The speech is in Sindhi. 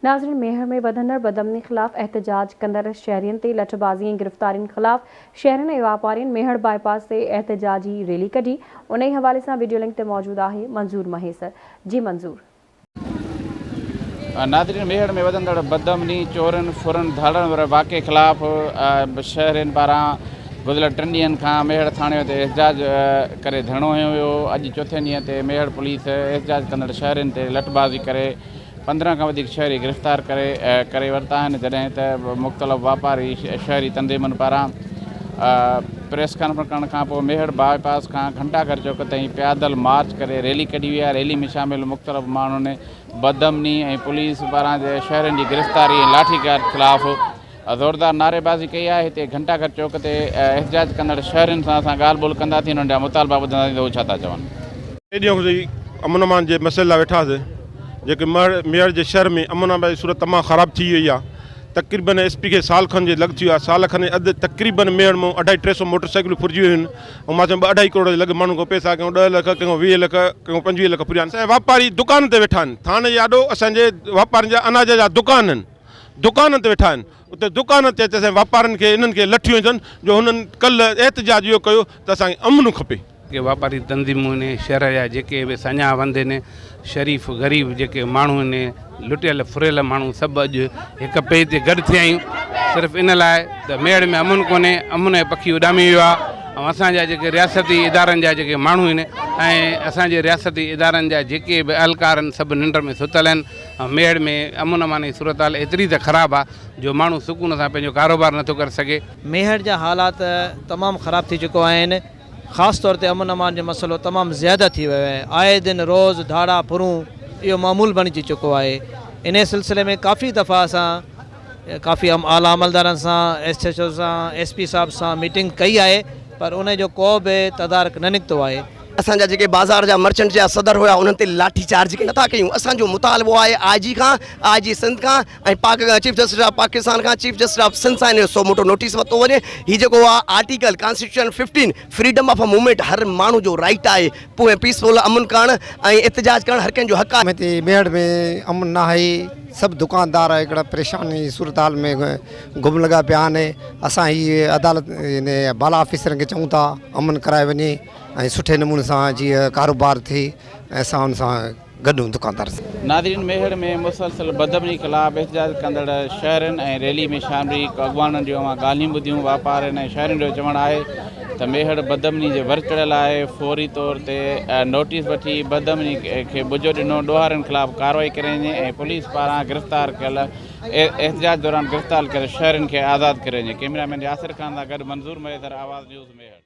ناظرين ميهڙ ۾ وڌندڙ بدامني خلاف احتجاج ڪندڙ شهرين تي لٺبازي ۽ گرفتارين خلاف شهرين ۽ واپارين ميهڙ بائي پاس تي احتجاجي ريلي ڪڍي انهي حوالي سان وڊيو لنڪ تي موجود آهي منظور مهيسر جي منظور. ناظرين ميهڙ ۾ وڌندڙ بدامني، چورين، ڦرن، ڌاڙن واري واقعي خلاف شهرين پاران گذريل ٽن ڏينهن کان ميهڙ ٿاڻي تي احتجاج ڪري ڌرڻو هنيو ويو هو اڄ چوٿين ڏينهن تي ميهڙ پوليس احتجاج ڪندڙ شهرين تي لٺبازي ڪري 15 کان وڌيڪ شهري گرفتار ڪري ڪري ورتا آهن جڏهن ته مختلف واپاري شهري تنظيمن پاران پريس ڪانفرنس ڪرڻ کانپوء ميهڙ باء پاس کان گهنٽا گهر چوڪ تائين پيادل مارچ ڪري ريلي ڪڍي وئي آهي ريلي ۾ شامل مختلف ماڻهن بدامني ۽ پوليس پاران شهرين جي گرفتاري ۽ لاٺي چارج خلاف زوردار نعريبازي ڪئي آهي هتي گهنٽا گهر چوڪ تي احتجاج ڪندڙ شهرين سان اسان ڳالهه ٻولهه ڪنداسين انهن جا مطالبا ٻڌنداسين ته هو ڇا ٿا چون. ٽي ڏينهن کان اسين امن امان جي مسئلي لاء ويٺا هئاسين جيڪي ميهڙ جي شهر ۾ امن امان جي صورت تمام خراب ٿي وئي آهي تقريبن ايس پي کي سال کن جي لڳ ٿي ويو آهي سال کن اڌ تقريبن ميهڙ مان اڍائي ٽي سو موٽر سائيڪلون ڦرجي ويون آهن ۽ مان چوان ٻه اڍائي ڪروڙ جي لڳ ماڻهن کان پئسا ڪنهن کان 10 لک ڪنهن کان 20 لک ڪنهن کان 25 لک ڦريا آهن اسان جا واپاري دڪان تي ويٺا آهن ٿاڻي جي آڏو اسان جي واپارين جا اناج جا دڪان آهن دڪانن تي ويٺا آهن اتي دڪانن تي اچي اسان جي واپارين کي انهن کي لٺيون هنيون اٿن جو هنن ڪلهه احتجاج اهو ڪيو ته اسان کي امن کپي. جيڪي واپاري تنظيمون آهن شهر جا جيڪي به ساڃاهه وند آهن شريف غريب جيڪي ماڻهو آهن لٽيل ڦريل ماڻهو سڀ اڄ هڪ پيج تي گڏ ٿيا آهيون صرف ان لاء ته ميهڙ ۾ امن ڪونهي امن جو پکي اڏامي ويو آهي ۽ اسان جا جيڪي رياستي ادارن جا جيڪي ماڻهو آهن ۽ اسان جي رياستي ادارن جا جيڪي به اهلڪار آهن سڀ ننڊ ۾ ستل آهن ميهڙ ۾ امن امان جي صورتحال ايتري ته خراب آ جو ماڻهو سڪون سان پنهنجو ڪاروبار نٿو ڪري سگهي. ميهڙ جا حالات تمام خراب ٿي چڪو آهن خاص طور تي امن امان جو مسئلو تمام زياده ٿي ويو آهي آئي دن روز ڌاڙا ڦرون اهو معمول بڻجي چڪو آهي انهي سلسلي ۾ ڪافي دفعا اسان ڪافي اعليٰ عملدارن سان ايس ايڇ او سان ايس پي صاحب سان ميٽنگ ڪئي آهي پر انهي جو ڪو به تدارڪ نه نڪتو آهي. اسان جا جيڪي بازار جا مرچنٽ جا صدر هيا انهن تي لاٺي چارج نٿا ڪيون اسان جو مطالبو آهي آء جي کان آء جي سنڌ کان ۽ پاڪ چيف جسٽس آف پاڪستان کان چيف جسٽس آف سنڌ سان ان جو سو موٽو نوٽيس ورتو وڃي هي جيڪو آهي article constitution 15 freedom of movement هر ماڻهو جو رائيٽ آهي پوء پيسفل امن ڪرڻ ۽ احتجاج ڪرڻ هر ڪنهن جو حق آهي. هتي ميهڙ ۾ امن ناهي سڀ دڪاندار هڪڙا پريشاني صورتحال ۾ گم لڳا پيا آهن اسان هي عدالت بالا آفيسرن کي چئون ٿا امن ڪرائي وڃي ۽ سٺي نموني سان جيئن ڪاروبار ٿئي ۽ اسان ان سان گڏ هون دڪاندار سان. ناظرين ميهڙ ۾ مسلسل بدامني خلاف احتجاج ڪندڙ شهرين ۽ ريلي ۾ شامل اڳواڻن جون اوهان ڳالهيون ٻڌيون واپارين ۽ شهرين جو چوڻ آهي ته ميهڙ بدامني جي ور چڙهيل آهي فوري طور تي نوٽيس وٺي بدامني کي ٻجو ڏنو ڏوهارين خلاف ڪارروائي ڪري وڃي ۽ پوليس پاران گرفتار ڪيل احتجاج دوران گرفتار ڪيل شهرين کي آزاد ڪري وڃي ڪئميرا مين ياسر خان سان گڏ منظور مهيسر آواز نيوز ميهڙ.